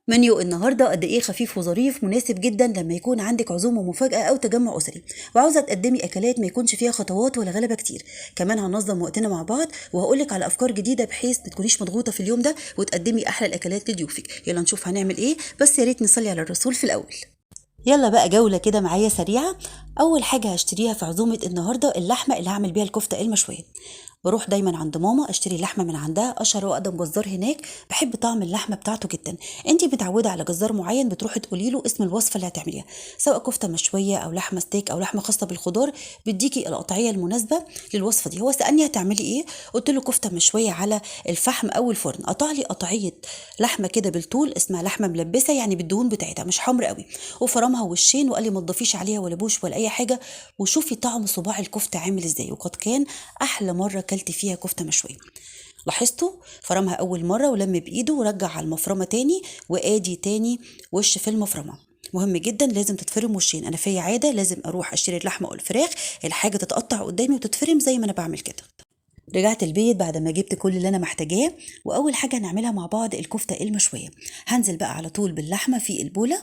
منيو النهارده قد ايه خفيف وظريف، مناسب جدا لما يكون عندك عزومة مفاجاة او تجمع اسري وعاوزه تقدمي اكلات ما يكونش فيها خطوات ولا غلبه كتير. كمان هننظم وقتنا مع بعض وهقولك على افكار جديدة بحيث ما تكونيش مضغوطه في اليوم ده وتقدمي احلى الاكلات لضيوفك. يلا نشوف هنعمل ايه، بس يا ريت نصلي على الرسول في الاول. يلا بقى جولة كده معايا سريعة. اول حاجة هشتريها في عزومة النهارده اللحمة اللي هعمل بيها الكفتة المشويه. بروح دايما عند ماما اشتري لحمه من عندها، اشهر واقدم جزار هناك، بحب طعم اللحمة بتاعته جدا. انتي متعوده على جزار معين بتروحي تقولي له اسم الوصفة اللي هتعمليها، سواء كفته مشوية او لحمه ستيك او لحمه خاصة بالخضار، بيديكي القطعية المناسبة للوصفه دي. هو سالني هتعملي ايه، قلت له كفته مشوية على الفحم او الفرن. قطع لي قطعية لحمه كده بالطول، اسمها لحمه ملبسه، يعني بالدهون بتاعتها مش حمر قوي، وفرمها وشين وقال لي ما تضيفيش عليها ولا بوش ولا اي حاجة، وشوفي طعم صباع الكفتة عامل ازاي. وقد كان احلى مرة اكلت فيها كفته مشوية. لاحظتوا فرمها اول مرة ولم بايده ورجع على المفرمه تاني، وادي تاني وش في المفرمه. مهم جدا لازم تتفرم وشين. انا في عادة لازم اروح اشتري اللحمة او الفراخ، الحاجة تتقطع قدامي وتتفرم زي ما انا بعمل كده. رجعت البيت بعد ما جبت كل اللي انا محتاجاه، واول حاجة هنعملها مع بعض الكفتة المشويه. هنزل بقى على طول باللحمه في البوله،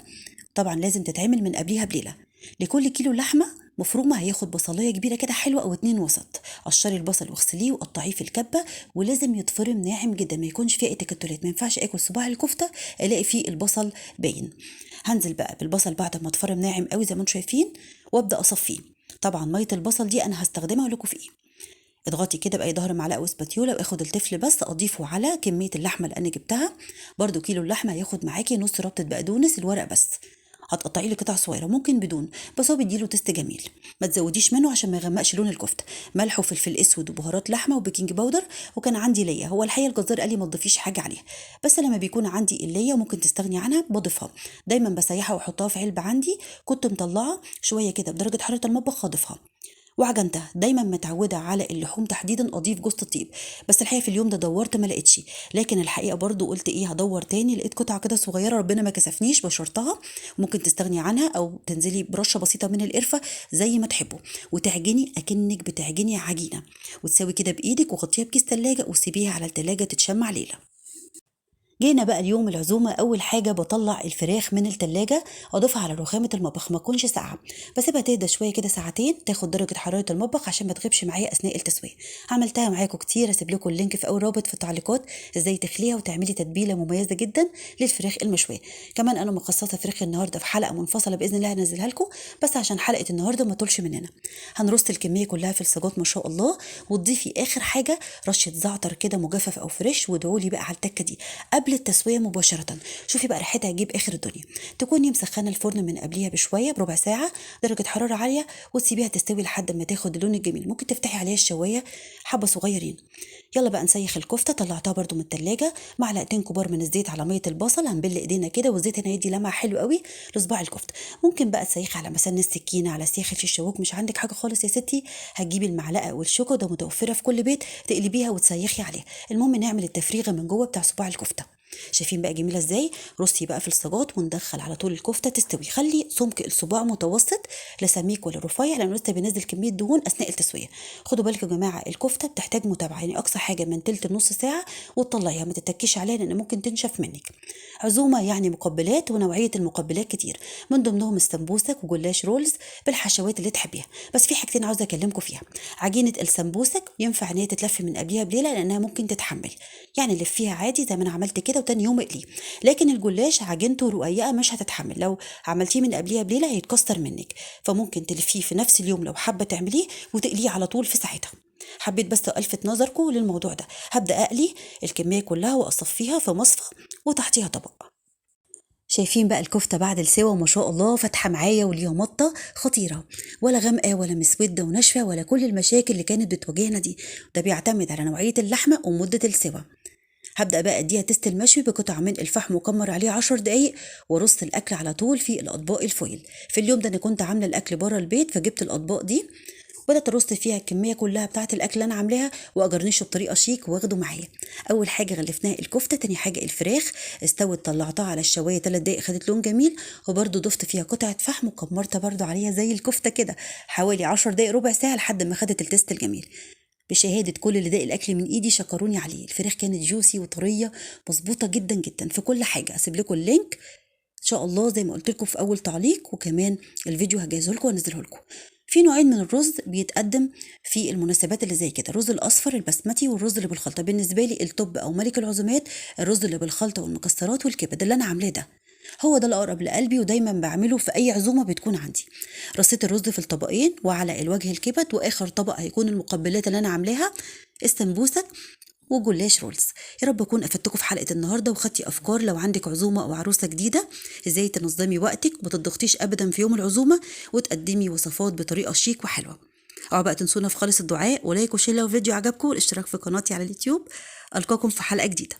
طبعا لازم تتعمل من قبليها بليلة. لكل كيلو لحمه مفرومه هياخد بصلايه كبيرة كده حلوة او 2 وسط. قشري البصل واغسليه وقطعيه في الكبه، ولازم يتفرم ناعم جدا، ما يكونش فيه اي تكتلات. ما ينفعش اكل صباع الكفتة الاقي فيه البصل باين. هنزل بقى بالبصل بعد ما اتفرم ناعم قوي زي ما انتم شايفين، وابدا اصفيه. طبعا مية البصل دي انا هستخدمها لكم في ايه. اضغطي كده باي ظهر معلقه وسباتيولا، واخد التفل بس اضيفه على كمية اللحمة اللي انا جبتها. برده كيلو اللحمة هياخد معاكي نص ربطه بقدونس الورق بس، هتقطعي له قطع صغيرة، ممكن بدون، بس هو بيديله taste جميل. ما تزوديش منه عشان ما يغمقش لون الكفتة. ملح وفلفل اسود وبهارات لحمه و baking powder، وكان عندي ليا. هو الحقيقة الجزار قال لي ما تضيفيش حاجة عليها، بس لما بيكون عندي الليا ممكن تستغني عنها بضيفها. دايما بسيحها واحطها في علبة عندي، كنت مطلعه شوية كده بدرجة حرارة المطبخ هضيفها. وعجنتها. دايما متعوده على اللحوم تحديدا اضيف جوز الطيب، بس الحقيقة في اليوم ده دورت ما لقيتش، لكن الحقيقة برضو قلت ايه هدور تاني، لقيت قطعه كده صغيرة ربنا ما كسفنيش بشرتها، ممكن تستغني عنها او تنزلي برشه بسيطة من القرفه زي ما تحبوا، وتعجني اكنك بتعجني عجينه، وتساوي كده بايدك وغطيها بكيس تلاجة وسيبيها على التلاجة تتشمع ليلة. جينا بقى اليوم العزومة. اول حاجة بطلع الفراخ من التلاجة اضيفها على رخامه المطبخ، ما تكونش ساقعه، بسيبها تهدى شوية كده ساعتين تاخد درجه حرارة المطبخ عشان ما تغيبش معايا اثناء التسوية. عملتها معاكم كتير، اسيب لكم ال link في اول رابط في التعليقات ازاي تخليها وتعملي تتبيله مميزة جدا للفراخ المشويه. كمان انا مخصصة فراخ النهارده في حلقة منفصلة باذن الله هنزلها لكم، بس عشان حلقة النهارده ما طولش مننا. هنرص الكمية كلها في الصاجات ما شاء الله، وتضيفي اخر حاجة رشه زعتر كده مجفف او fresh، وادعوا لي بقى على التكه دي قبل التسوية مباشرة. شوفي بقى ريحتها هتجيب اخر الدنيا. تكوني مسخنه الفرن من قبليها بشوية بربع ساعة، درجه حرارة عالية، وتسيبيها تستوي لحد ما تاخد اللون الجميل. ممكن تفتحي عليها الشوايه حبه صغيرين. يلا بقى نسيخ الكفتة. طلعتها برده من التلاجة، معلقتين كبار من الزيت على مية البصل، هنبل ايدينا كده والزيت هنا يدي لمعة حلو قوي لصباع الكفتة. ممكن بقى تسيخي على مسن السكينة، على سيخ الشوك، مش عندك حاجة خالص يا ستي هتجيبي المعلقة والشوكه، ده متوفرة في كل بيت، تقلبيها وتسيخي عليها. المهم نعمل التفريغه من جوه بتاع صباع الكفتة. شايفين بقى جميلة ازاي؟ رصي بقى في الصاجات وندخل على طول الكفتة تستوي. خلي سمك الصباع متوسط، لا سميك ولا رفيع، لانه لسه بينزل كمية دهون اثناء التسوية. خدوا بالكم يا جماعة الكفتة بتحتاج متابعه، يعني اقصى حاجة من تلت لنص ساعة وتطلعيها، ما تتكيش عليها لان ممكن تنشف منك. عزومة يعني مقبلات، ونوعية المقبلات كتير، من ضمنهم السمبوسك وجلاش rolls بالحشوات اللي تحبيها. بس في حاجتين عاوزه اكلمكم فيها. عجينه السمبوسك ينفع ان هي تتلف من قبليها بليلة لانها ممكن تتحمل، يعني لفيها عادي زي ما انا عملت كده وتاني يوم اقلية. لكن الجلاش عجينته رقيقه مش هتتحمل، لو عملتيه من قبليها بليلة هيتكسر منك، فممكن تلفيه في نفس اليوم لو حابة تعمليه وتقليه على طول في ساعتها. حبيت بس الفت نظركم للموضوع ده. هبدا اقلي الكمية كلها واصفيها في مصفى وتحتيها طبق. شايفين بقى الكفتة بعد السوا ما شاء الله فاتحة معايا وليها مطه خطيرة، ولا غامقه ولا مسودة وناشفه ولا كل المشاكل اللي كانت بتواجهنا دي. ده بيعتمد على نوعية اللحمة ومده السوا. هبدأ بقى اديها taste المشوي بقطع من الفحم وكمر عليه 10 دقايق، وارص الاكل على طول في الاطباق ال foil. في اليوم ده انا كنت عامله الاكل بره البيت، فجبت الاطباق دي وبدات ارص فيها الكمية كلها بتاعه الاكل اللي انا عاملاها، واجرنشه بطريقة شيك واخده معايا. اول حاجة غلفناها الكفتة، تاني حاجة الفراخ استوت طلعتها على الشوايه 3 دقايق خدت لون جميل، وبرده ضفت فيها قطعه فحم وكمرتها برده عليها زي الكفتة كده حوالي 10 دقايق ربع ساعة لحد ما خدت ال taste الجميل. بشهادة كل اللي داق الاكل من ايدي شكروني عليه. الفراخ كانت juicy وطريه مظبوطة جدا جدا في كل حاجة. اسيب لكم ال link ان شاء الله زي ما قلت لكم في اول تعليق، وكمان الفيديو هجهزه لكم وانزله لكم. في نوعين من الرز بيتقدم في المناسبات اللي زي كده، الرز الاصفر البسمتي والرز اللي بالخلطه. بالنسبة لي ال top او ملك العزومات الرز اللي بالخلطه والمكسرات والكبد اللي انا عاملاه ده، هو ده الاقرب لقلبي ودايما بعمله في اي عزومة بتكون عندي. رصيت الرز في الطبقين وعلى الوجه الكبد، واخر طبق هيكون المقبلات اللي انا عاملاها السمبوسك وجلاش rolls. يا رب اكون افدتكم في حلقة النهارده وخدتي افكار لو عندك عزومة او عروسه جديدة ازاي تنظمي وقتك وما تضغطيش ابدا في يوم العزومة، وتقدمي وصفات بطريقة شيك وحلوه. اوعوا بقى تنسونا في خالص الدعاء و like و share لو فيديو عجبكم، والاشتراك في قناتي على اليوتيوب. القاكم في حلقة جديدة.